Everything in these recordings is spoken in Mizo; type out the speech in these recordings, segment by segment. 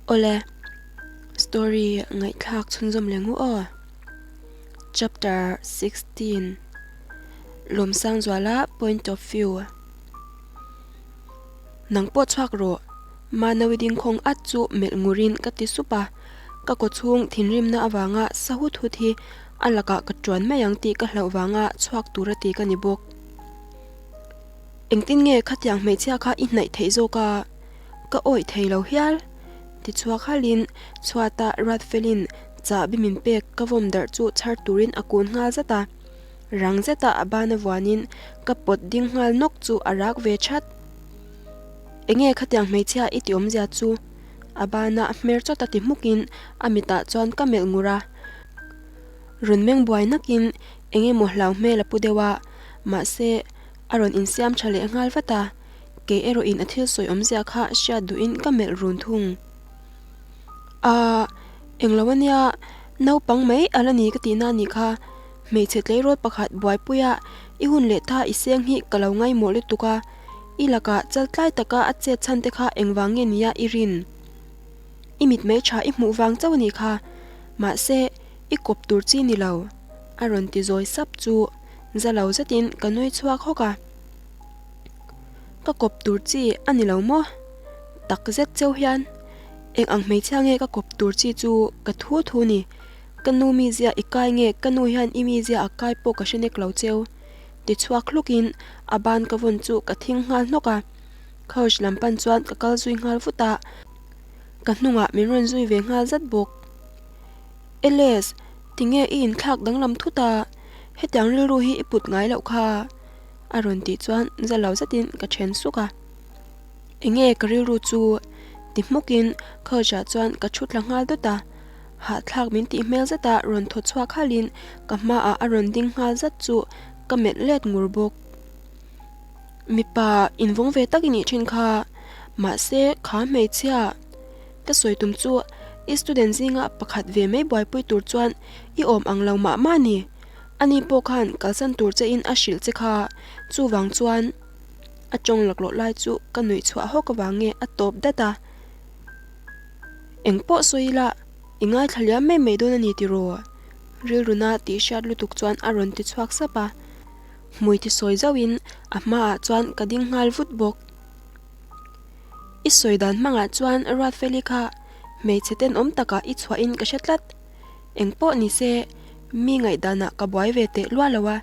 Awle, story ngaihthlak chhunzawm leh ngu aw. Chapter 16 Lawmsangzuala point of view Nang pawh chhuak rawh, Manawi dingkhawng at chu melh ngurin ka ti sup a, ka kawchhung thinrimna avanga sa hut hut hi a lakah ka tuan mai ang tih ka hlauh vanga chhuak tur a ti ka ni bawk. Engtin nge khatiang hmeichhia kha i hnaih theih zawk a? Ka awih thei lo hial. Tichhuak halin chhuata Ruatfelin chahbi min pek ka vawm darh chu chhar turin a kun nghal zat a. Rang zeta a bana vuanin ka pawt ding nghal nawk chu a rak ve that. Enge khatiang hmeichhia i ti awmzia chu? A bana hmer chawt a ti hmukin a mitah chuan ka melh ngur a. Rawn meng buai nakin eng emaw hlau hmel a pu deuh a, mahse a rawn insiam tha leh nghal vat a. Kei erawhin a thil sawi awmzia kha hriat duhin ka melh run thung. Aaa, englo ania, naupang mai a la ni ka tihna a nih kha. Hmeichhe tleirawl pakhat buaipuia i hun leh tha i seng hi ka lo ngaimawh lutuk a, i lakah chal tlai taka a chet chhan te kha engvang nge nia i rin? I mitmei tha i hmuh vang chauh a nih kha, mahse i kawp tur chi ni lo, a rawn ti zawi sap chu za lo zetin ka nui chhuak hawk a. Ka kawp tur chi a ni lo maw? Tak zet cheu hian eng ang hmeichhia nge ka kawp tur chi chu ka thu thu ni. Ka nu mizia i kai nge ka nu hian i mizia a kai pawh ka hre nek lo cheu. Tichhuak hlukin a ban ka vawn chu ka thing nghal hnawk a. Couch lam pan chuan ka kal zui nghal vut a, ka hnungah min rawn zui ve nghal zat bawk. Eles, tinge i inthlak danglam thut a? Hetiang rilru hi i put ngai loh kha. A rawn tih chuan za lo zetin ka then suk a. Enge ka rilru chu? Ti hmukin couch ah chuan ka thu thla nghal dawt a. Hahthlak min tih hmel zeta rawn thaw chhuak halhin ka hmaah a rawn ding nghal zat chu ka melh let ngur bawk. Mipa invawng ve tak i nih thin kha, mahse kha hmeichhia ka sawi tum chu i student zinga pakhat ve mai buaipui tur chuan i awm ang lo mah mah a ni. Ani pawh khan kalsan tur che in a hrilh che kha, chuvang chuan a tawng laklawh lai chu ka nuih chhuah hawk avang nge a tawp dat a. Eng pawh sawi ila i ngaithla liam mai mai dawn a ni tiraw? Rilruna tih hriat lutuk chuan a rawn ti chhuak sap a. Hmui ti sawi zauhin a hmaah chuan ka ding nghal vut bawk. I sawi dan hmangah chuan Ruatfeli kha hmeichhe tenawm takah i chhuahin ka hre tlat. Eng pawh ni se, mi ngaihdanah ka buai ve teh luah lo a,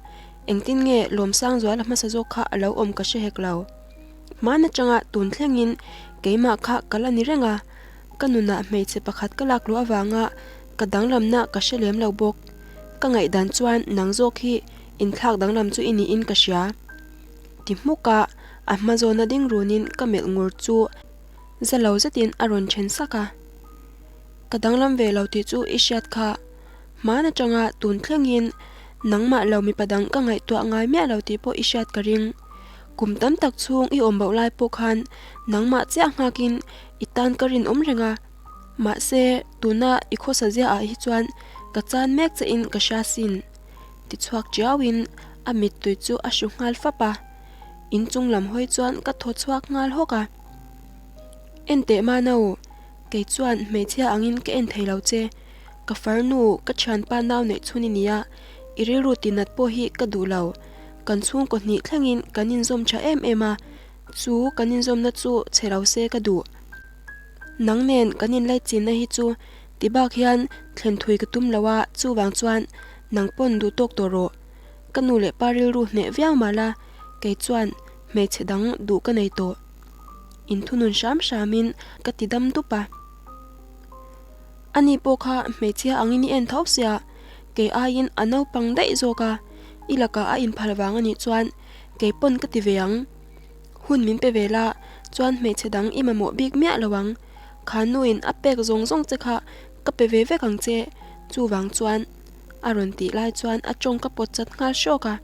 engtin nge Lawmsangzuala hmasa zawk kha a lo awm ka hre hek lo. Hmaan atanga tun thlengin keimah kha ka la ni reng a, ka nunah hmeichhe pakhat ka lak luh avanga ka danglamna ka hre lem lo bawk. Ka ngaihdan chuan nang zawk hi inthlak danglam chu i niin ka hria. Ti hmuk a, a hma zawna ding runin ka melh ngur chu za lo zetin a rawn then sak a. Ka danglam ve lo tih chu i hriat kha. Hmaan atanga tun thlengin nangmah lo mipa dang ka ngaihtuah ngai miah lo tih pawh i hriat ka ring. Kum tam tak chhung i awm boh lai pawh khan nangmah chiah nghakin i tan ka rinawm reng a. Mahse, tuna i khawsa ziaah hi chuan ka chan mek che in ka hria sin. Tichhuak tiauin a mittui chu a hru nghal fap a. Inchung lam hawi chuan ka thaw chhuak nghal hawk a. Enteh Mano, kei chuan hmeichhia angin ka en thei lo che. Ka farnu, ka thianpa nau neih chhun i nia, i rilru tinat pawh hi ka duh lo. Kan chhungkaw hnih thlengin kan inzawm tha em em a, chu kan inzawmna chu chhe lo se ka duh. Nang nen kan inlaichinna hi chu ti bak hian thlen thui ka tum lo a, chuvang chuan nang pawn duh tawk tawh rawh. Ka nu leh pa rilru hneh viau mah la, kei chuan hmeichhe dang duh ka nei tawh. Inthunun hram hramin ka ti dam dup a. Ani pawh kha hmeichhia angin i en tho sia, kei aiin a naupang daih zawk a, i lakah a inphal vang anih chuan kei pawn ka ti ve ang. Hun min pe ve la chuan hmeichhe dang i mamawh bik miah lo ang. Kha nuin a pek zawng zawng che kha ka pe ve vek ang che, chuvang chuan a rawn tih lai chuan a tawng ka pawt chat nghal hrawk a.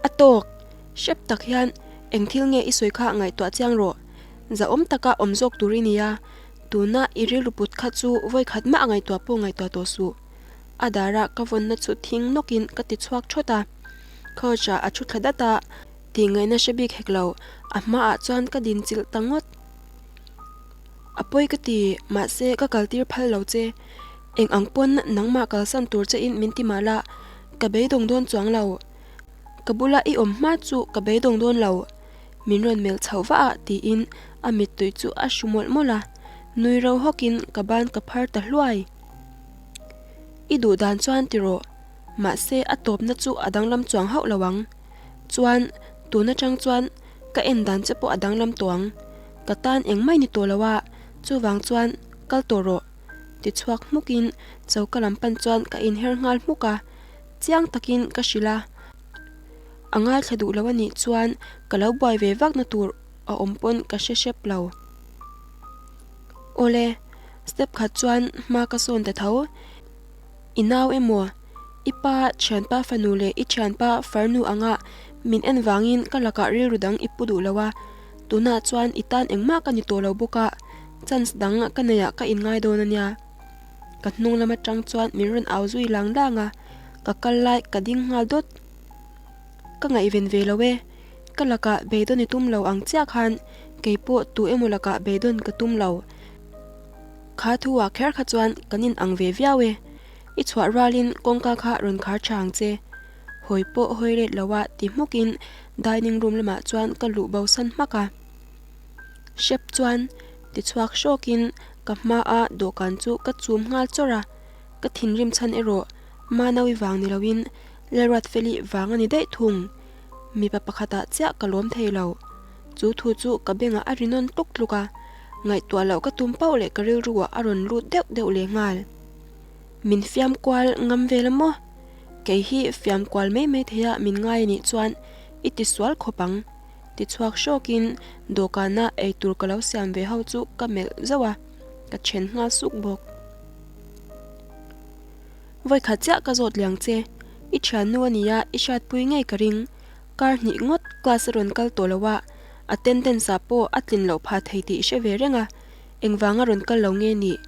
A tawk! Hrep tak hian eng thil nge i sawi kha ngaihtuah chiang rawh. Zahawm taka awm zawk tur i nia, tuna i rilru put kha chu vawi khat mah ngaihtuah pawh ngaihtuah tawh suh. A darah ka vawnna chu thing nawkin ka ti chhuak thawt a. Couch ah a thu thla dat a, tih ngaihna hre bik hek lo, a hmaah chuan ka din chilh ta ngawt. A pawi ka ti, mahse ka kaltir phal lo che. Eng ang pawn nangmah kalsan tur che in min ti mah la, ka beidawng dawn chuang lo. Ka bula i awm hma chu ka beidawng dawn lo. Min rawn melh chhoh vah a tiin a mittui chu a hru mawlh mawlh a, nui ro hawkin ka ban ka phar ta hluai. I duh dan chuan ti rawh, mahse a tawpna chu a danglam chuang hauh lo ang. Chuan tun atang chuan ka en dan che pawh a danglam tawh ang. Ka tan engmah i ni tawh lo a, chuvang chuan kal tawh rawh. Tichhuak hmukin choka lam pan chuan ka inher nghal hmuk a, chiang takin ka hrilh a. A ngaithla duh lo a nih chuan ka lo buai ve vakna tur a awm pawn ka hre hrep lo. Awle, step khat chuan hma ka sawn ta tho. I nau emaw, i pa thianpa fanu leh i thianpa farnu anga min en vangin ka lakah rilru dang i pu duh lo a, tunah chuan i tan engmah ka ni tawh lo bawk a, chance dang ka neihah ka inngai dawn a nia. Ka hnung lam atang chuan min rawn au zui lang lang a, ka kal lai ka ding nghal dawt. Ka ngaihven ve lo e, ka lakah beidawn i tum lo ang chiah khan kei pawh tu emaw lakah beidawn ka tum lo. Kha thu ah kher kha chuan kan in ang ve viau e, i chhuah rualin kawngka kha rawn khar tha ang che. Hawi pawh hawi let lo a ti hmukin dining room lamah chuan ka luh bo san hmak a. Hrep chuan ti chhuak hrawkin ka hmaa dawhkan chu ka chum nghal chawrh a, ka thinrim chhan erawh Manawi vang ni loin Lalruatfeli vang a ni daih thung. Mipa pakhatah chiah ka lawm thei lo. Chu thu chu ka bengah a ri nawn tluk tluk a, ngaihtuah loh ka tum pauh leh ka rilruah a rawn lut deuh deuh leh nghal. Min fiam kual ngam vel a maw? Kei hi fiam kual mai mai theia min ngai a nih chuan i ti sual khawp ang. Ti chhuak hrawkin dawhkana eitur ka lo siam ve ho chu ka melh zauh a, ka then nghal suk bawk. Vawikhat chiah ka zawt liang che, i thiannu a nia i hriatpui ngei ka ring. Kar hnih ngawt class a rawn kal tawh lo a, attendance ah pawh a tlin loh phah thei tih i hre ve reng a, engvanga rawn kal lo nge nih?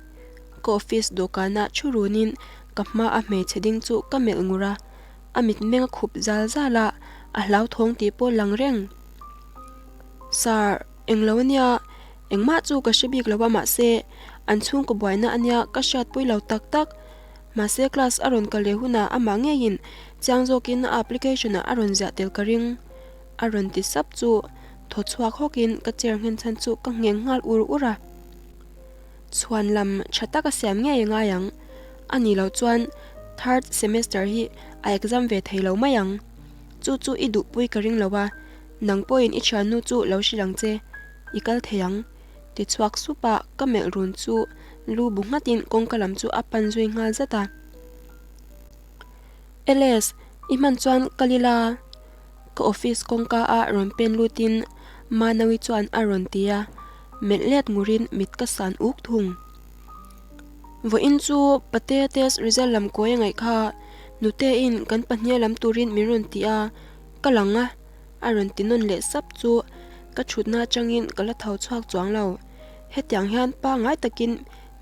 Ka office dawhkana thu runin ka hma a hmeichhe ding chu ka melh ngur a, a mitmeng a khup zal zal a, a hlauthawng tih pawh lang reng. Sir, englo a nia, engmah chu ka hre bik lo a mahse an chhungkaw buaina a nia ka hriatpui lo tak tak. Mahse class a rawn kal leh hunah amah ngeiin chiang zawkin a application ah a rawn ziah tel ka ring. A rawn ti sap chu thaw chhuak hawkin ka chair nghen chhan chu ka ngheng nghal ur ur a. Chhuan lam tha tak a siam ngei a ngai ang. A nih loh chuan third semester hi a exam ve thei lo mai ang. Chu chu i duhpui ka ring lo a, nang pawhin i thiannu chu lo hrilh ang che, i kal thei ang. Ti chhuak sup a, ka melh run chu lu bu nghatin kawngka lam chu a pan zui nghal zat a. Ls, i hman chuan kal ila? Ka office kawngka a rawn pen lutin Manawi chuan a rawn ti a, melh let ngurin mit ka san uk thung. Vawiin chu Pate test result lam kawi a ngaih kha, Nutein kan pahnia lam turin min rawn ti a, ka lang a. A rawn ti nawn leh sap chu ka thutna atangin ka la tho chhuak chuang lo. Hetiang hian pangngai takin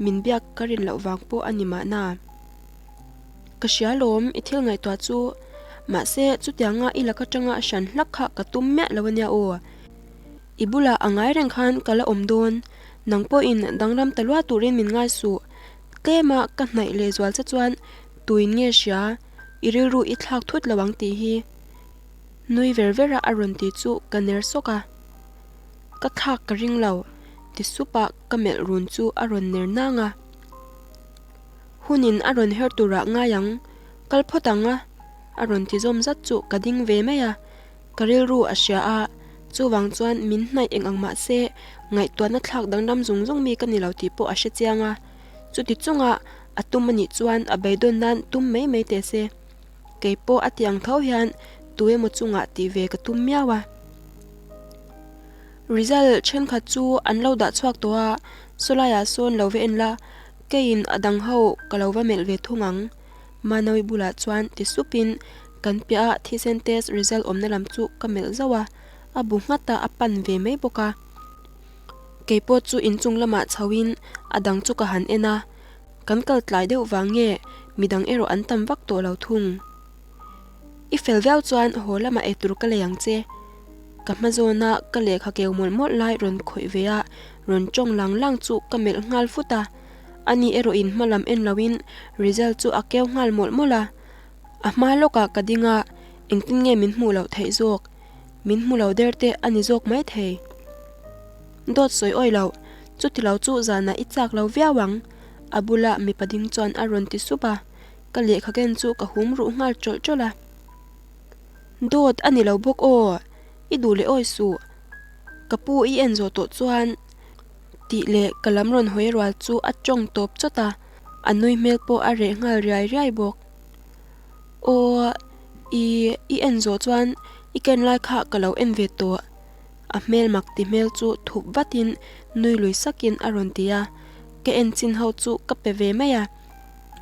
min biak ka rin loh vang pawh a ni mahna. Ka hria lawm i thil ngaihtuah chu. Mahse chutianga i lak atanga hran hlak kha ka tum miah lo ania aw. I bulah a ngai reng khan ka la awm dawn. Nang pawhin danglam ta lua turin min ngai suh. Tlema ka hnaih lehzual che chuan tuin nge hria i rilru i thlak thut lo ang tih hi. Nui ver ver a a rawn ti chu ka ner sawk a, Ka thlak ka ring lo, ti sup a ka melh run chu a rawn ner nang a. Hunin a rawn her turah ngai ang, kal phawt ang a, a rawn ti zawm zat chu ka ding ve mai a, ka rilru a hria a, chuvang chuan min hnaih eng ang mah se ngaihtuahna thlak danglam zung zung mi ka ni lo tih pawh a hre chiang a, chuti chunga a tum a nih chuan a beidawn nan tum mai mai teh se. Kei pawh a ti ang tho hian tu emaw chungah tih ve ka tum miau a. Result thenkhat chu an lo dah chhuak tawh a, sawlaiah sawn lo va en la, keiin a dang ho ka lo va melh ve thung ang. Manawi bulah chuan ti supin kan piah a thisen test result awmna lam chu ka melh zauh a, a bu nghat a, a pan ve mai bawk a. Kei pawh chu inchung lamah chhoin a dang chu ka han en a. Kan kal tlai deuh vang nge midang erawh an tam vak tawh lo thung. I fel viau chuan haw lamah eitur ka lei ang che. Ka hma zawna ka lehkha keu mawlh mawlh lai rawn khawih ve a rawn tawng lang lang chu ka melh nghal vut a. Ani erawh in hma lam en lo in result chu a keu nghal mawlh mawlh a. A hma lawkah ka ding a, engtin nge min hmuh loh theih zawk? Min hmu lo der te a ni zawk mai thei. Dawt sawi awi loh, chuti lo chu zanah i chak lo viau ang, a bula mipa ding chuan a rawn ti sup a, ka lehkha ken chu ka hum ruh nghal tawlh tawlh a. Dawt a ni lo bawk aw, i duh leh awi suh, ka pu i en zawh tawh chuan tih leh ka lam rawn hawi rual chu a tawng tawp chawt a, a nui hmel pawh a reh nghal riai riai bawk. Aw, i i en zawh chuan i ken lai kha ka lo en ve tawh. A hmel mak ti hmel chu thup vatin nui lui sakin a rawn ti a, ka en chin ho chu ka pe ve mai a.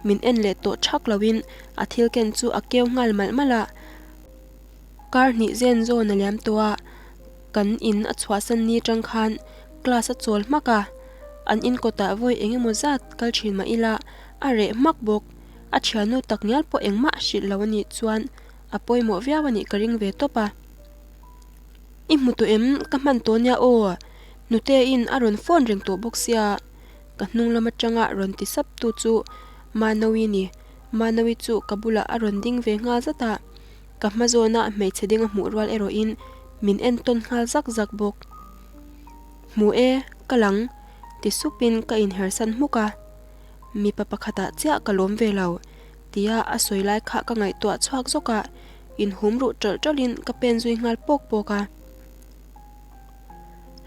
Min en leh tawh thak loin a thil ken chu a keu nghal malh malh a. Kar hnih zen zawn a liam tawh a, kan in a chhuahsan ni atang khan class a chawl hmak a, an in kawtah vawi eng emaw zat kal thin mah ila a reh hmak bawk. A thiannu tak ngial pawh engmah a hrilh lo a nih chuan a pawimawh viau a nih ka ring ve tawp a. I hmu tawh em? Ka hman tawh nia aw. Nuteiin a rawn phone reng tawh bawk sia. Ka hnung lam atanga rawn ti sap tu chu Manovi ni. Manovi chu ka bulah a rawn ding ve nghal zat a. Ka hma zawna hmeichhe ding a hmuh rual erawhin min en tawn nghal zak zak bawk. Hmu e, ka lang, ti supin ka inhersan hmuk a. Mipa pakhatah chiah ka lawm ve lo, tia a sawi lai kha ka ngaihtuah chhuak zawk a, inhum ruh ṭawlh ṭawlhin ka pen zui nghal pawk pawk a.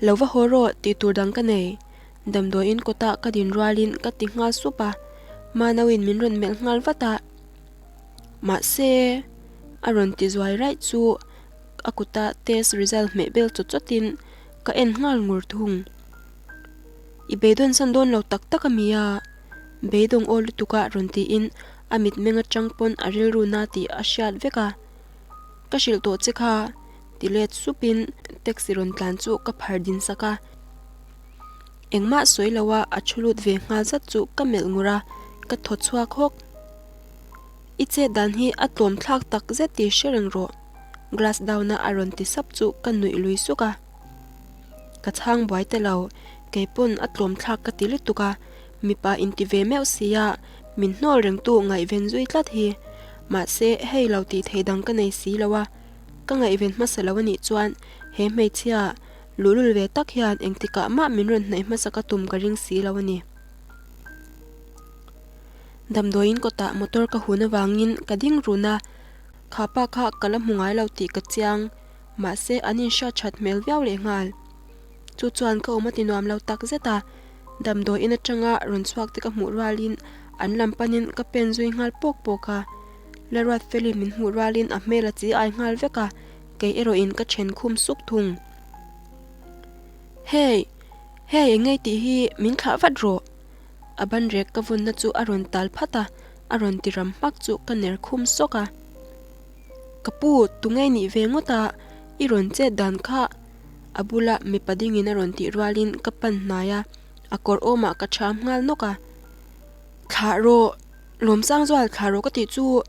Lo va haw rawh tih tur dang ka nei, damdawiin kawtah ka din rualin ka ti nghal sup a, Manoin min rawn melh nghal vat a. Mahse, a rawn ti zuai raih chu a kuta test result hmeh bel chawt chawtin ka en nghal ngur thung. I beidawn san dawn lo tak tak a mi a? Beidawng aw lutuk a rawn tiin a mitmeng atang pawn a rilru na tih a hriat vek a. Ka hrilh tawh che kha, ti let supin taxi rawn tlan chu ka phar din sak a. Engmah sawi lo a a thu lut ve nghal zat chu ka melh ngur a, ka thaw chhuak hawk. I chet dan hi a tlawm thlak tak zet tih hre reng rawh, glass down a a rawn ti sap chu ka nuih lui suk a. Ka chhang buai ta lo, kei pawn a tlawm thlak ka ti lutuk a, mipa inti ve meuh sia min hnawl rengtu ngaihven zui tlat hi. Mahse, hei lo tih theih dang ka nei si lo a, ka ngaihven hmasa lo anih chuan he hmeichhia luhlul ve tak hian engtikah mah min rawn hnaih hmasa ka tum ka ring si lo a ni. Damdawiin kawtah motor ka hun avangin ka ding run a, kha pa kha ka la hmu ngai lo tih ka chiang. Mahse, an inhriat that hmel viau leh nghal. Chu chuan ka awm a ti nuam lo tak zet a, damdawi in atanga rawn chhuak te ka hmuh rualin an lam panin ka pen zui nghal pawk pawk a. Laruatfelin min hmuh rualin a hmel a chi ai nghal vek a, kei erawhin ka then khum suk thung. Hey! Hey eng ngei tih hi min thlah vat rawh! A banrek ka vawnna chu a rawn tal phat a, a rawn ti ram hmak chu ka ner khum sawk a. Ka pu, tunge nih ve ngawt a, i rawn chet dan kha a bula mipa dingin a rawn tih rualin ka pan hnai a, a kawr awmah ka ṭham nghal nawk a. Thlah rawh, Lawmsang zual thlah rawh ka tih chu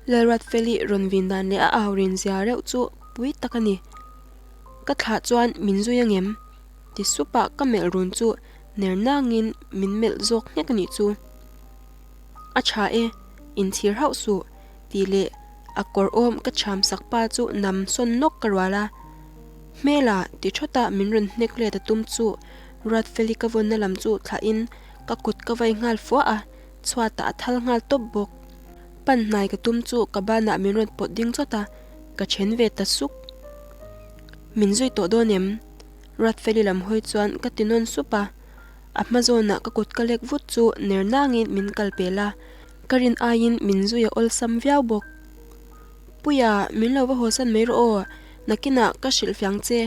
Lalruatfeli rawn vin dan leh a au rin zia reuh chu pui tak a ni. Ka thlah chuan min zui angem? Ti sup a ka melh run chu ner nangin min melh zawk nghek a nih chu. A tha e, inchhir hauh suh, tih leh a kawr awm ka chham sak pa chu nam sawn nawk ka rual a. Hmela ti thawt a min rawn hnek let a tum chu Ruatfeli ka vawnna lam chu thlahin ka kut ka vai nghal fuah a, chhuatah a thal nghal tawp bawk. Pan hnai ka tum chu ka banah min rawn pawt ding chawt a, ka then ve ta suk. Min zui tawh dawn em? Ruatfeli lam hawi chuan ka ti nawn sup a. A hma zawnah ka kut ka lek vut chu ner nangin min kal pel a, ka rin aiin min zui a awlsam viau bawk. Puia, min lo va hawsan mai rawh aw, nakinah ka hrilh fiang che.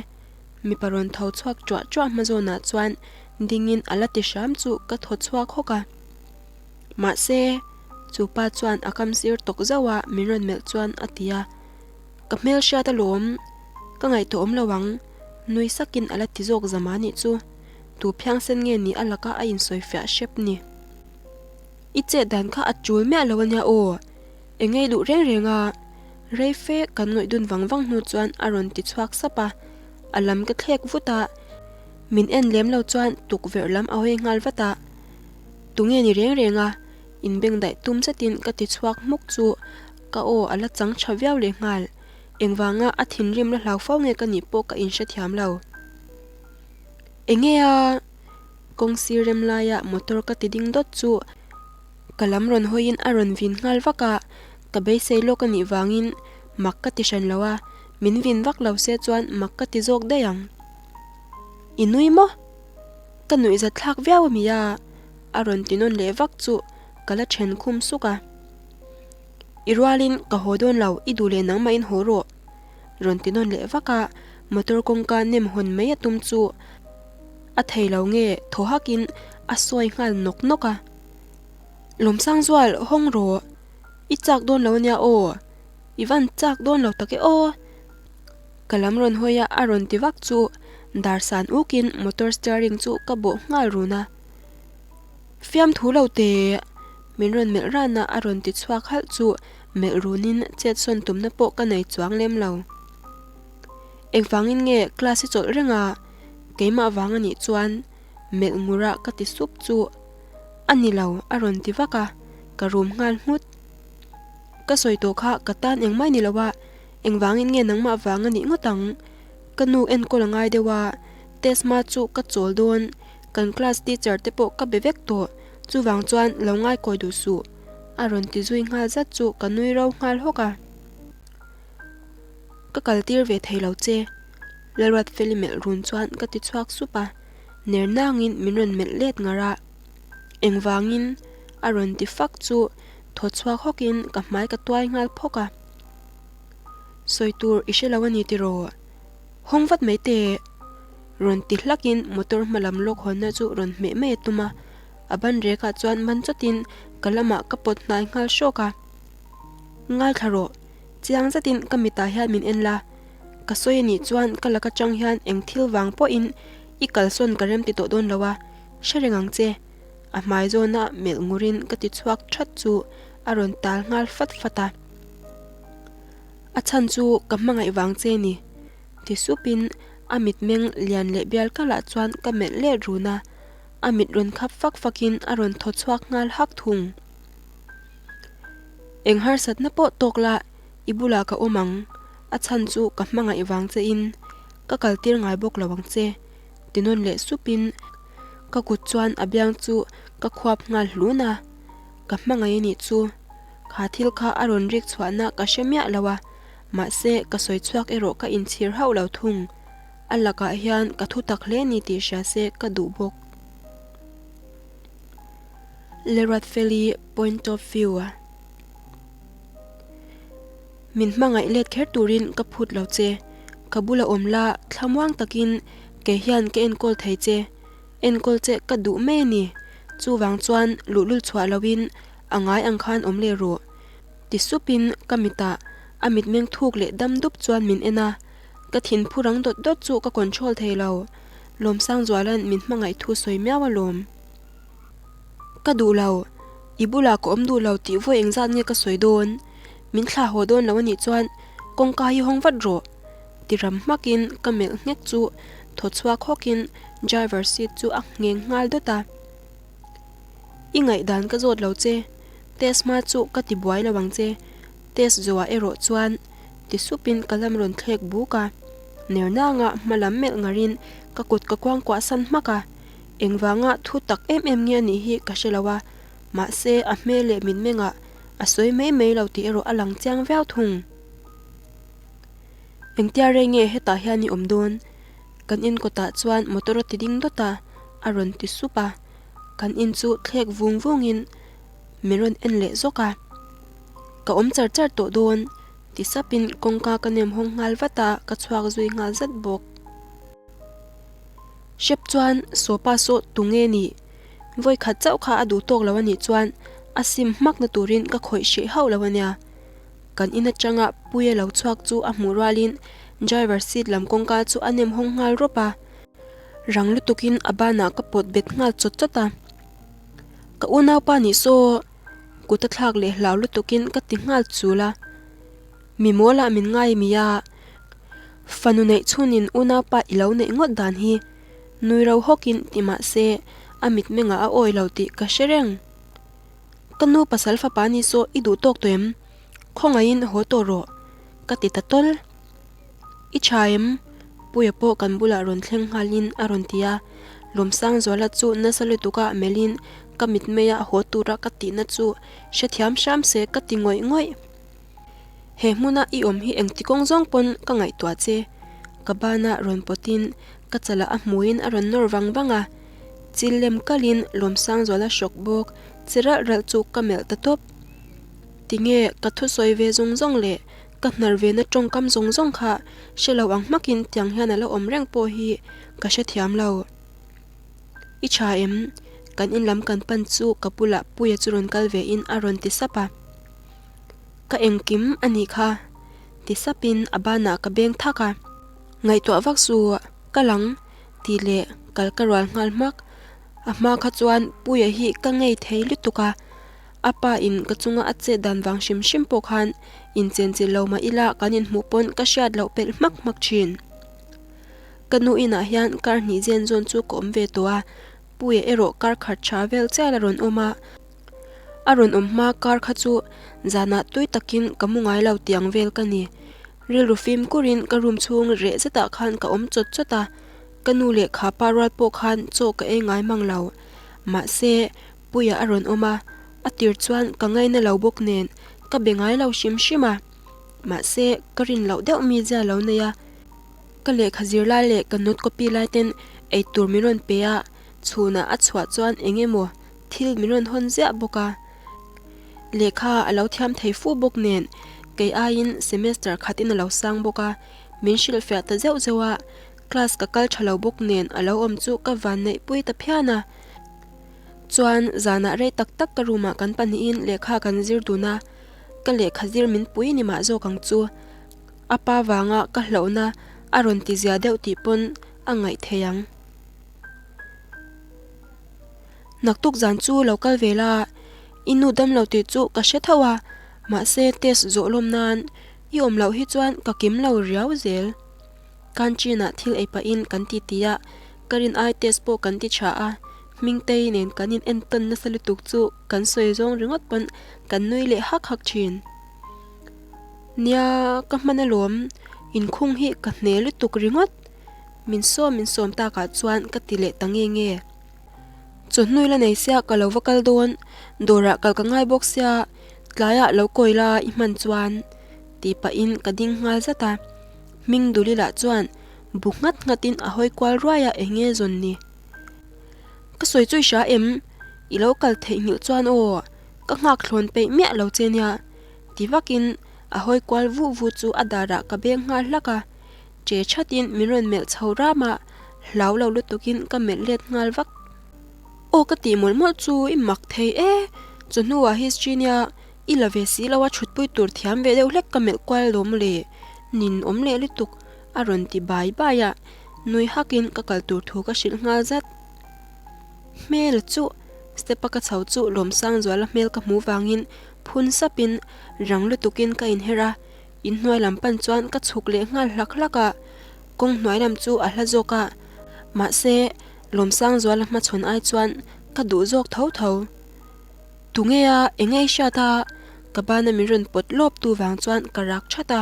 Mipa rawn tho chhuak ṭuah ṭuah hma zawnah chuan dingin a la ti hram chu ka thaw chhuak hawk a. Mahse, chu pa chuan a kam sir tawk zauh a min rawn melh chuan a ti a, Ka hmelhriat alawm, ka ngaihtuah awm lo ang, nui sakin a la ti zawk zama nih chu. Tu phiangsen nge ni a laka a insawifiah hrep ni? I chet dan kha a tul miah lo ania aw, eng ngei duh reng reng a. Rei fe kan ngawih dun vang vang hnu chuan a rawn ti chhuak sap a, a lam ka thlek vut a. Min en lem lo chuan tukverh lam a hawi nghal vat a, Tunge ni reng reng a? Inbengdaih tum zetin ka ti chhuak hmuk chu ka aw a la chang tha viau leh nghal. Engvanga a thinrim la hlau fo nge ka nih pawh ka inhrethiam lo. Enge a? Kawng sir rem laia motor ka ti ding dawt chu ka lam rawn hawiin a rawn vin nghal vak a, ka beisei lawk a nih vangin mak ka ti hran lo a, min vin vak lo se chuan mak ka ti zawk daih ang. I nui maw? Ka nuihzat thlak viau a mi a? A rawn ti nawn leh vak chu ka la then khum suk a. I rualin ka haw dawn lo, i duh leh nangmahin haw rawh. Rawn ti nawn leh vak a, motor kawngka nem hawn mai a tum chu a thei lo nge thaw hakin a sawi nghal nawk nawk a. Lawmsangzual, hawng rawh. I chak dawn lo ania aw. I van chak dawn lo tak e aw. Ka lam rawn hawi a, a rawn ti vak chu dar san ukin motor steering chu ka bawh nghal run a. Fiamthu lo teh! Min rawn melh ran a, a rawn ti chhuak halh chu melh runin chet sawn tumna pawh ka nei chuang lem lo. Engvangin nge class i chawlh reng a? Keimah vang a nih chuan melh ngur a ka ti sup chu a ni lo a rawn ti vak a, ka rum nghal nghut. Ka sawi tawh kha ka tan engmah ni lo a, engvangin nge nangmah vang a nih ngawt ang? Ka nu enkawl a ngai deuh a, test hma chu ka chawl dawn, kan class teacher te pawh ka be vek tawh, chuvang chuan lo ngaikawi duh suh a rawn ti zui nghal zat chu ka nui ro nghal hawk a. Ka kal tir ve thei lo che, Lalruatfeli melh run chuan ka ti chhuak sup a, ner nangin min rawn melh let ngar a. Engvangin? a rawn ti fak chu thaw chhuak hawkin ka hmai ka tuai nghal phawk a. Sawi tur i hre lo a ni tiraw? Hawng vat mai teh! Rawn ti hlakin motor hma lam lawk hawnna chu rawn hmeh mai a tum a, a ban rekah chuan man chawtin ka lamah ka pawt hnai nghal hrawk a. Ngaithla rawh, chiang zetin ka mitah hian min en la, ka sawi a nih chuan ka laka chang hian eng thil vang pawhin i kalsawn ka rem ti tawh dawn lo a, hre reng ang che. A hmai zawna melh ngurin ka ti chhuak that chu a rawn tal nghal fat fat a. A chhan chu ka hmangaih vang che ni, ti supin a mitmeng lian leh bial kalah chuan ka melh let run a, a mit rawn khap fak fakin a rawn thaw chhuak nghal hak thung. Eng harsatna pawh tawk la i bulah ka awm ang, a chhan chu ka hmangaih vang che in ka kaltir ngai bawk lo ang che, ti nawn leh supin ka kut chuan a biang chu ka khuap nghal hlun a, ka hmangaih a nih chu. Kha thil kha a rawn rik chhuahna ka hre miah lo a, mahse ka sawi chhuak erawh ka inchhir hauh lo thung. A lakah hian ka thu tak hle ni tih hria se ka duh bawk. Leruatfeli point of view a Min hmangaih let kher turin ka phut lo che. Ka bula awm la thlamuang takin kei hian ka enkawl thei che. Enkawl che ka duh mai a ni. Chuvang chuan luhlul chhuah loin a ngai ang khan awm leh rawh. Ti supin ka mitah a mitmeng thuk leh dam dup chuan min en a. Ka thin phu rang dawt dawt chu ka control thei lo. Lawmsangzuala'n min hmangaih thu sawi miau alawm. Ka duh lo. I bulah ka awm duh lo tih vawi engzat nge ka sawi dawn? Min thlah haw dawn lo anih chuan kawngka hi hawng vat rawh. Ti ram hmakin ka melh nghek chu thaw chhuak hawkin driver seat chu a ngheng nghal dawt a. I ngaihdan ka zawt lo che. Test hma chu ka ti buai lo ang che. Test zawhah erawh chuan ti supin ka lam rawn thlek buk a. Ner nanga hma lam melh ngarin ka kut ka kuangkuah san hmak a. Engvanga thu tak em em nge a nih hi ka hre lo a, mahse a hmel leh mitmengah a sawi mai mai lo tih erawh a lang chiang viau thung. Engtia rei nge hetah hian i awm dawn? Kan in kawtah chuan motor a ti ding dawt a, a rawn ti sup a. Kan in chu thlek vung vungin min rawn en leh zawk a. Ka awm char char tawh dawn, ti sapin kawngka ka nem hawng nghal vat a, ka chhuak zui nghal zat bawk. Hrep chuan Sopa saw tu nge nih? Vawi khat chauh kha a duh tawk lo a nih chuan a sim hmak na turin ka khawih hreh hauh lo a nia. Kan in atanga Puia lo chhuak chu a hmuh rualin driver seat lam kawngka chu a nem hawng nghal rawp a. Rang lutukin a banah ka pawt bet nghal chawt chawt a. Ka unaupa nih saw kut a thlak leh hlau lutukin ka ti nghal chul a. Mi mawlah min ngai mi a. Fanu neih chhunin unaupa i lo neih ngawt dan hi. Nui ro hawkin ti mah se a mitmengah a awi lo tih ka hre reng. Ka nu pasal fapa ni saw i duh tawk tawh em? Khawngaihin haw tawh rawh, ka ti ta tawl. I tha em? Puia pawh kan bulah rawn thleng nghalin a rawn ti a. Lawmsangzuala chu nasa lutuka melhin ka mitmeia haw tura ka tihna chu hrethiam hram se ka ti ngawih ngawih. He hmuna i awm hi engti kawng zawng pawn ka ngaihtuah che. Ka bana rawn pawtin ka chalah a hmuiin a rawn nawr vang vang a. Chil lem kalin Lawmsangzuala hrawk bawk che ralh ralh chu ka melh ta tawp. Tinge ka thusawi ve zawng zawng leh ka hnar ve na tawngkam zawng zawng kha hre lo ang hmakin tiang hian a la awm reng pawh hi ka hrethiam lo. I tha em? Kan in lam kan pan chu ka bulah Puia chu rawn kal ve in a rawn ti sap a. Ka engkim a nih kha ti sap in a banah ka beng thak a. Ngaihtuah vak su ka lang tih leh kal ka rual nghal hmak. A hma kha chuan Puia hi ka ngei thei lutuk a. A pa in ka chunga a chet dan vang hrim hrim pawh khan inchenchilh lo mah ila kan inhmuh pawn ka hriat loh pelh hmak hmak thin. Ka nu inah hian kar hnih zen zawn chu ka awm ve tawh a, Puia erawh kar khat tha vel chial a rawn awm a. A rawn awm hma kar kha chu zanah tui takin ka mu ngai lo tiang vel ka ni. Rilru fimkurin ka room chhung reh zetah khan ka awm chawt chawt a, ka nu leh kha pa rual pawh khan chaw ka ei ngai mang lo. Mahse, Puia a rawn awm a, a tir chuan ka ngaina lo bawk nen ka be ngai lo hrim hrim a. Mahse, ka rin loh deuh mi zia lo nei a. Ka lehkha zir lai leh ka note copy lai ten ei tur min rawn pe a, chhunah a chhuah chuan eng emaw thil min rawn hawn ziah bawk a. Lehkha a lo thiam thei fu bawk nen kei aiin semester khatin a lo sang bawk a, min hrilhfiah ta zeuh zeuh a, class ka kal tha lo bawk nen a lo awm chu ka vanneih pui ta phian a. Chuan zanah rei tak tak ka room ah kan pahnihin lehkha kan zir dun a, ka lehkha zir min pui ni mah zawk ang chu. A pa vanga ka hlauhna a rawn ti zia deuh tih pawn a ngaih thei ang. Naktuk zan chu lo kal ve la, i nu dam lo tih chu ka hre tho a, mahse test zawh lawm nan i awm loh hi chuan ka kim lo riau zel. Canteen ah thil ei pahin kan ti ti a, ka rin ai test pawh kan ti tha a, Hmingtei nen kan in entawn nasa lutuk chu kan sawi zawng ringawt pawn kan nui leh hak hak thin. Nia, ka hman alawm, inkhung hi ka hne lutuk ringawt. Min sawm min sawm takah chuan ka ti leh ta nge nge. Chawhnu la nei sia ka lo va kal dawn, dawrah kal ka ngai bawk sia, tlaiah lo kawi la i hman chuan tih pahin ka ding nghal zat a. Hming Dulila chuan bu nghat nghatin a hawi kual ruai a eng nge zawn ni? Ka sawi chu i hria em? I lo kal theihnghilh chuan aw, ka nghak thlawn peih miah lo che nia ti vakin a hawi kual vuh vuh chu a darah ka beng nghal hlak a, che thatin min rawn melh chho ram a, hlau lo lutukin ka melh let nghal vak. Aw ka tih mawlh mawlh chu i mak thei e, chawhnuah history nia I la ve si lo a thutpui tur thiam ve deuh hlek ka melh kual lawm le, nin awm leh lutuk a rawn ti bai bai a, nui hakin ka kal tur thu ka hrilh nghal zat. Hmel chu step a ka chho chu Lawmsangzuala hmel ka hmuh vangin phun sapin rang lutukin ka inher a, inhnuai lam pan chuan ka chhuk leh nghal hlak hlak a, kawng hnuai lam chu a hla zawk a, mahse Lawmsangzuala hmachhawn ai chuan ka duh zawk tho tho. Tunge a, eng nge i hriat a? Ka bana min rawn pawt lawp tu vang chuan ka rak that a,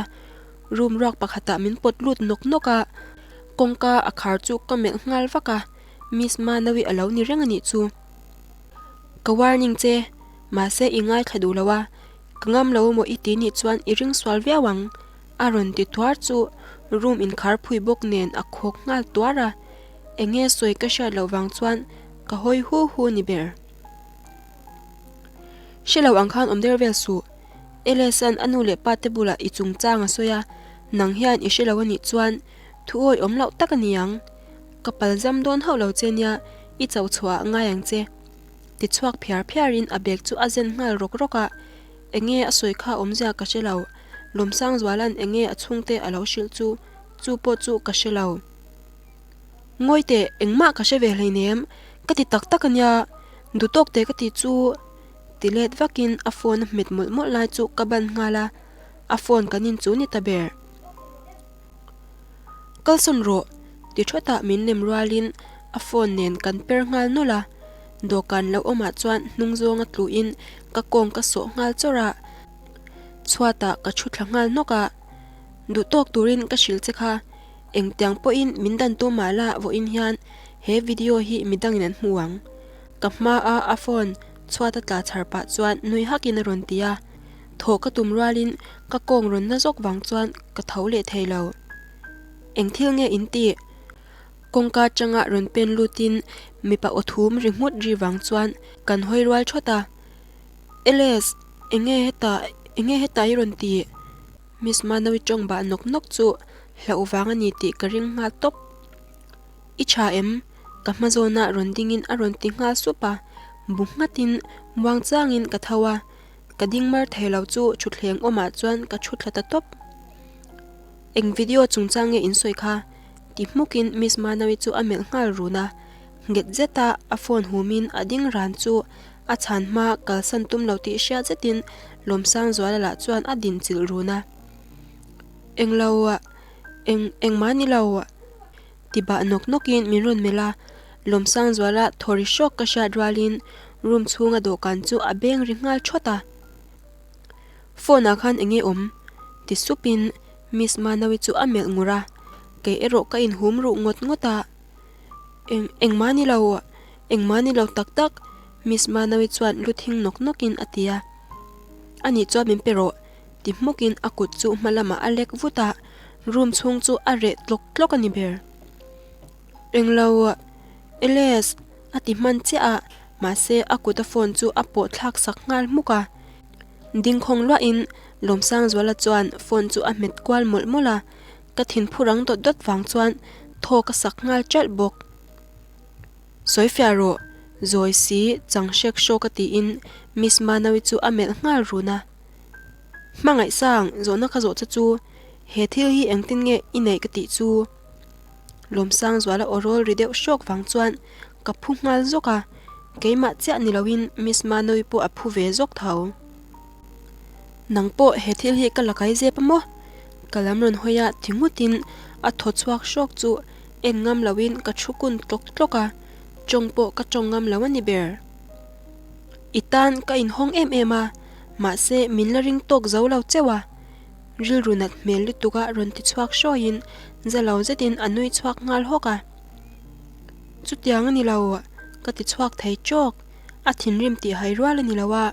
room ruak pakhatah min pawt lut nawk nawk a, kawngka a khar chu ka melh nghal vak a, Miss Manawi a lo ni reng a nih chu. Ka warning che, mahse i ngaithla duh lo a, ka ngam lo emaw i ti nih chuan i ring sual viau ang, a rawn ti tuar chu room inkhar phui bawk nen a khawk nghal tuar a, eng nge sawi ka hriat loh vang chuan ka hawi hu hu ni ber. Hre lo ang khan awm der vel suh. Elias-a'n a nu leh pa te bulah i chungchang a sawi a, nang hian i hre lo a nih chuan thu awi awm loh tak a ni ang. Ka pal zam dawn hauh lo che nia, i cho chhuah ah ngai ang che. Ti chhuak phiar phiarin a bag chu a zen nghal rawk rawk a, enge a sawi kha awmzia ka hre lo. Lawmsangzuala'n enge a chhungte a lo hrilh chu, chu pawh chu ka hre lo. Ngawi teh, engmah ka hre ve hleinem, ka ti tak tak a nia, duhtawk teh ka ti chu ti let vakin a phone a hmet mawlh mawlh lai chu ka ban nghal a, a phone kan in chu ni ta ber. Kalsawn rawh, ti thawtah min lem rualin A phone nen kan per nghal nawlh a, dawhkan lo awmah chuan hnung zawnga tluin ka kawng ka sawh nghal chawrh a, chhuatah ka thu thla nghal hnawk a. Duh tawk turin ka hrilh che kha, engtiang pawhin min dan tu mah la vawiin hian he video hi midangin an hmu ang. Ka hmaa a phone chhuata tla chhar pah chuan nui hakin a rawn ti a, thawh ka tum rualin ka kawng rawn na zawk vang chuan ka tho leh thei lo. Eng thil nge in tih? Kawngka atanga rawn pen lutin mipa aw thum ri nghut ri vang chuan kan hawi rual thawt a. Ls, eng nge hetah, eng nge hetah i rawn tih? Miss Manawi tawng bah nawk nawk chu hlauh vang a ni tih ka ring nghal tawp. I tha em? Ka hma zawnah rawn dingin a rawn ti nghal sup a, bu nghatin muang changin ka tho a, ka ding mar thei lo chu thutthleng awmah chuan ka thu thla ta tawp. Eng video chungchang nge in sawi kha? Ti hmukin Miss Manawi chu a melh nghal run a, nghet zeta a phone humin a ding ran chu a chhan hma kalsan tum lo tih hriat zetin Lawmsangzuala lah chuan a din chilh run a. Englo eng engmah ni lo ti bah nawk nawkin min rawn melh a, Lawmsangzuala thaw ri hrawk ka hriat rualin room chhunga dawhkan chu a beng ri nghal thawt a. Phone ah khan enge awm? ti supin Miss Manawi chu a melh ngur a, kei erawh ka inhum ruh ngawt ngawt a. Eng engmah ni lo, engmah ni lo tak tak, Miss Manawi chuan lu thing nawk nawkin a ti a. Anih chuan min pe rawh, ti hmukin a kut chu hma lamah a lek vut a, room chhung chu a reh tlawk tlawk a ni ber. Englo, Ls, a ti hman chiah a, mahse a kut a phone chu a pawh thlak sak nghal hmuk a. Dingkhawng luahin Lawmsangzuala chuan phone chu a hmet kual mawlh mawlh a, ka thinphu rang dawt dawt vang chuan thaw ka sak nghal ṭalh bawk. Sawi fiah rawh, zawi si chang hrek hrawk a tiin Miss Manawi chu a melh nghal run a. Hmangaihsang, zawhna ka zawh che chu, he thil hi engtin nge i neih ka tih chu? Lawmsangzuala aw rawl ri deuh hrawk vang chuan ka phu nghal zawk a, keimah chiah ni loin Miss Manawi pawh a phu ve zawk tho. Nang pawh he thil hi ka la kai zep a maw? Ka lam rawn hawi a ti nghutin a thaw chhuak hrawk chu en ngam loin ka thu kun tlawk tlawk a, tawng pawh ka tawng ngam lo a ni ber. I tan ka inhawng em em a, mahse min la ring tawk zo lo cheuh a. Rilru nat hmel lutuk a rawn ti chhuak hrawiin za lo zetin a nui chhuak nghal hawk a. Chutiang a ni lo, ka ti chhuak thei tawk. A thinrim tih hai rual a ni lo a,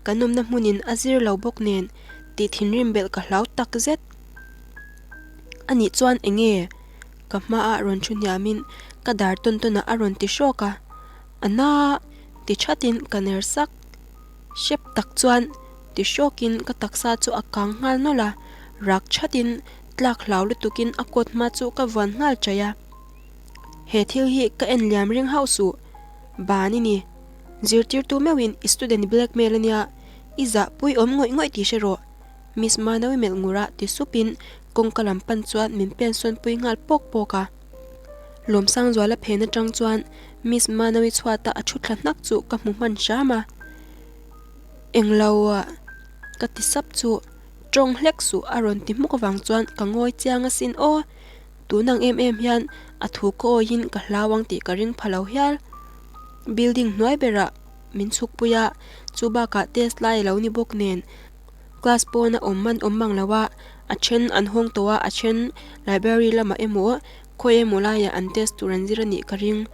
kan awmna hmunin a zir lo bawk nen tih thinrim belh ka hlau tak zet. A nih chuan eng nge? Ka hmaah rawn thu hniamin ka dar tawn tawnah a rawn ti hrawk a, A na! ti thatin ka ner sak. Hrep tak chuan ti hrawkin ka taksa chu a kang nghal nawlh a, rak thatin tlak hlau lutukin a kawt hma chu ka vuan nghal chaih a. He thil hi ka en liam ring hauh suh. Ban i ni. Zirtirtu meuhin i student i blackmail ania, i zah pui awm ngawih ngawih tih hre rawh. Miss Manawi melh ngura ti supin kawngka lam pan chuan min pen sawn pui nghal pawk pawk a. Lawmsangzuala phen atang chuan Miss Manawi chhuata a thu thla hnak chu ka hmu hman hram a. Englo ka ti sap chu tawng hlek suh a rawn ti hmuk avang chuan ka ngawi chiang asin aw. Tun ang em em hian a thu ka awiin ka hlau ang tih ka ring pha lo hial. Building hnuai berah min chhuk pui a, chu bakah test lai a lo ni bawk nen class pawna awm man awm mang lo a, a then an hawng tawh a, a then library lamah emaw khawi emaw laiah an test tur an zir a nih ka ring.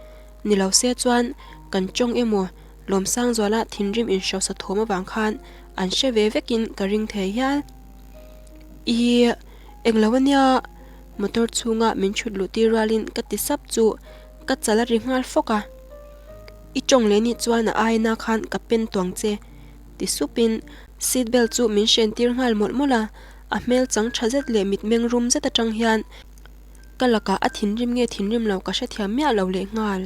Ni lo se chuan kan tawng emaw Lawmsangzuala thinrim inhrosa thawm avang khan an hre ve vekin ka ring thei hial. Ih, englo ania Motor chhunga min chhut luh tir rualin ka ti sap chu ka chal a ri nghal fawk a. I tawng leh nih chuan a aina khan ka pen tuang che ti supin seat belt chu min hren tir nghal mawlh mawlh a, a hmel chang tha zet leh mitmeng rum zet atang hian ka lakah a thinrim nge thinrim lo ka hrethiam miah lo leh nghal.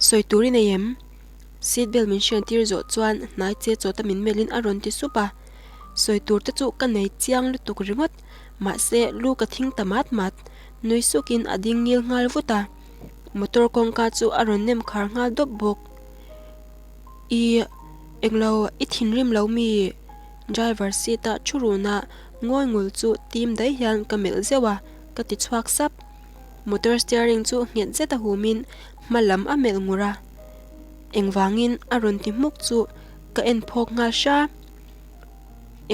Sawi tur i nei em? Seat belt min hren tir zawh chuan hnai che chawta min melhin a rawn ti sup a, sawi tur te chu ka nei chiang lutuk ringawt. Mahse, lu ka thing ta mat mat. Nui sukin a ding ngil nghal vut a. Motor kawngka chu a rawn nem khar nghal dawp bawk. I, englo, i thinrim lo mi? Driver seat a thu run a, ngawi ngul chu tim daih hian ka melh zeuh a, ka ti chhuak sap. Motor steering chu nghet zet a humin hma lam a melh ngur a. Engvangin a rawn ti hmuk chu ka en phawk nghal hra.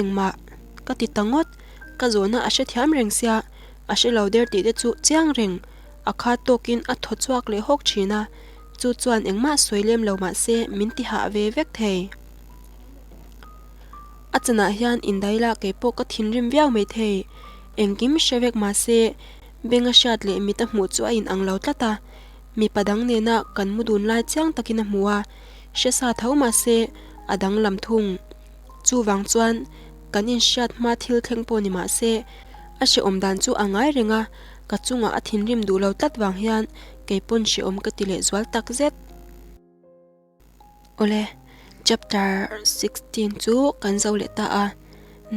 Engmah ka ti ta ngawt, ka zawhna a hrethiam reng sia, a hre lo der tih te chu chiang reng, a kha tawkin a thaw chhuak leh hawk thin a, chu chuan engmah sawi lem lo mah se min ti hah ve vek thei. A chanah hian indaila kei pawh ka thinrim viau mai thei, engkim hre vek mah se benga hriat leh mit a hmuh chu a inang lo tlat a, mipa dang nena kan mu dun lai chiang takin a hmu a, hre sa tho mah se a danglam thung. Chuvang chuan kan inhriat hma thil thleng pawh ni mah se a hrehawm dan chu a ngai reng a, ka chungah a thinrim duh lo tlat vang hian kei pawn hrehawm ka ti leh zual tak zet. Awle, chapter 16 chu kan zo leh ta a,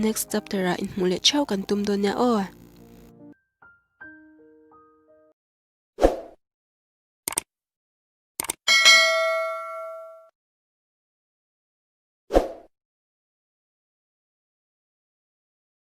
next chapter ah inhmuh leh theuh kan tum dawn nia aw.